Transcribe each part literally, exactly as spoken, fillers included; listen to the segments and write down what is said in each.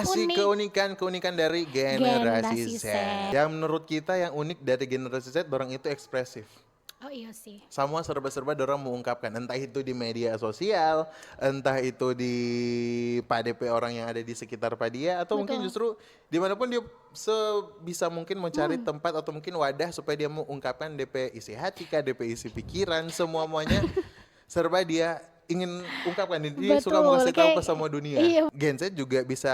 Kasih Unik. Keunikan-keunikan dari generasi Generasi Z. Z. Yang menurut kita yang unik dari generasi Z, dorang itu ekspresif. Oh, iya sih. Semua serba-serba dorang mau ungkapkan, entah itu di media sosial, entah itu di pa depe orang yang ada di sekitar pa dia, atau mungkin Betul. Justru dimanapun dia sebisa mungkin mau cari tempat atau mungkin wadah supaya dia mau ungkapkan depe isi hati kah, depe isi pikiran, semua-muanya serba dia ingin ungkapkan. Dia suka mau Betul, kasih tahu ke kayak semua dunia. Iya. Gen Z juga bisa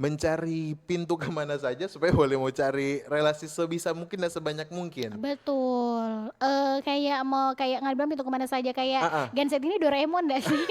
mencari pintu kemana saja supaya boleh mau cari relasi sebisa mungkin dan sebanyak mungkin. Betul. Eh, kayak mau kayak nggak bilang pintu kemana saja, kayak Ah, ah. Gen Z ini Doraemon dah sih.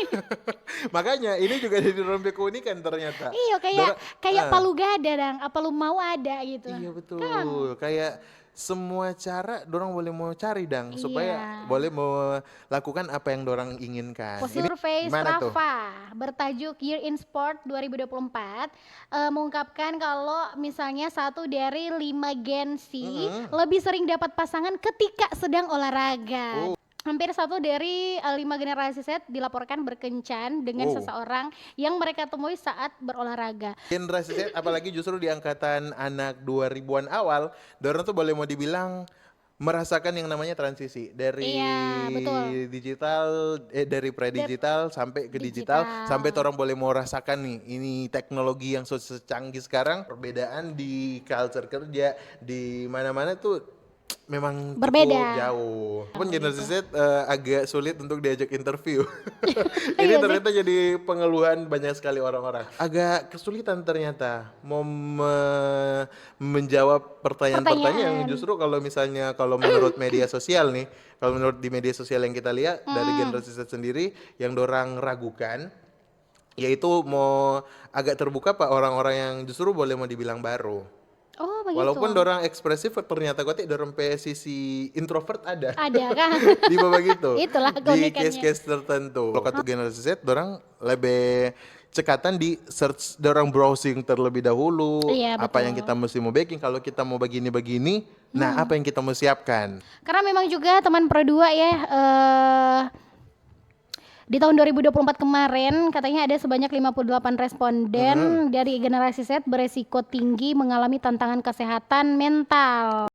Makanya ini juga jadi rompi keunikan ternyata. Iya, kayak Dora- kayak ah. Palu Gada dang, apa lu mau ada gitu. Iya, betul. Kang. Kayak semua cara dorang boleh mau cari dang supaya Iya. boleh melakukan apa yang dorang inginkan. Ini Survei gimana tuh? Strava bertajuk Year in Sport dua ribu dua puluh empat, eh, mengungkapkan kalau misalnya satu dari lima Gen Z Mm-mm. lebih sering dapat pasangan ketika sedang olahraga. Oh. Hampir satu dari eh, lima generasi Z dilaporkan berkencan dengan Oh. seseorang yang mereka temui saat berolahraga. Generasi Z, apalagi justru di angkatan anak dua ribuan awal, dorang tuh boleh mau dibilang merasakan yang namanya transisi dari Iya, betul. digital, eh, dari pre-digital sampai ke digital, Digital. sampai orang boleh mau rasakan nih ini teknologi yang so secanggih sekarang, perbedaan di culture kerja di mana-mana tuh memang Berbeda. cukup jauh. Pun generasi Z eh, agak sulit untuk diajak interview. Ini Iya sih. Ternyata jadi pengeluhan banyak sekali orang-orang. Agak kesulitan ternyata mau me- menjawab pertanyaan-pertanyaan yang Pertanyaan. Justru kalau misalnya kalau menurut media sosial nih, kalau menurut di media sosial yang kita lihat dari Hmm. generasi Z sendiri yang dorang ragukan, yaitu mau agak terbuka apa orang-orang yang justru boleh mau dibilang baru. Oh, begitu. Walaupun dorang ekspresif, ternyata kote dorang pe sisi introvert ada. Ada kan? Di bawah gitu. Itulah Di keunikannya. Case-case tertentu. Kalau kata generasi Z, dorang lebih cekatan di search, dorang browsing terlebih dahulu. Iya, Apa yang betul. kita mesti mau bikin, kalau kita mau begini-begini, nah apa yang kita mau siapkan? Karena memang juga teman Pro dua ya, eh, di tahun dua ribu dua puluh empat kemarin katanya ada sebanyak lima puluh delapan responden Hmm. dari generasi Z beresiko tinggi mengalami tantangan kesehatan mental.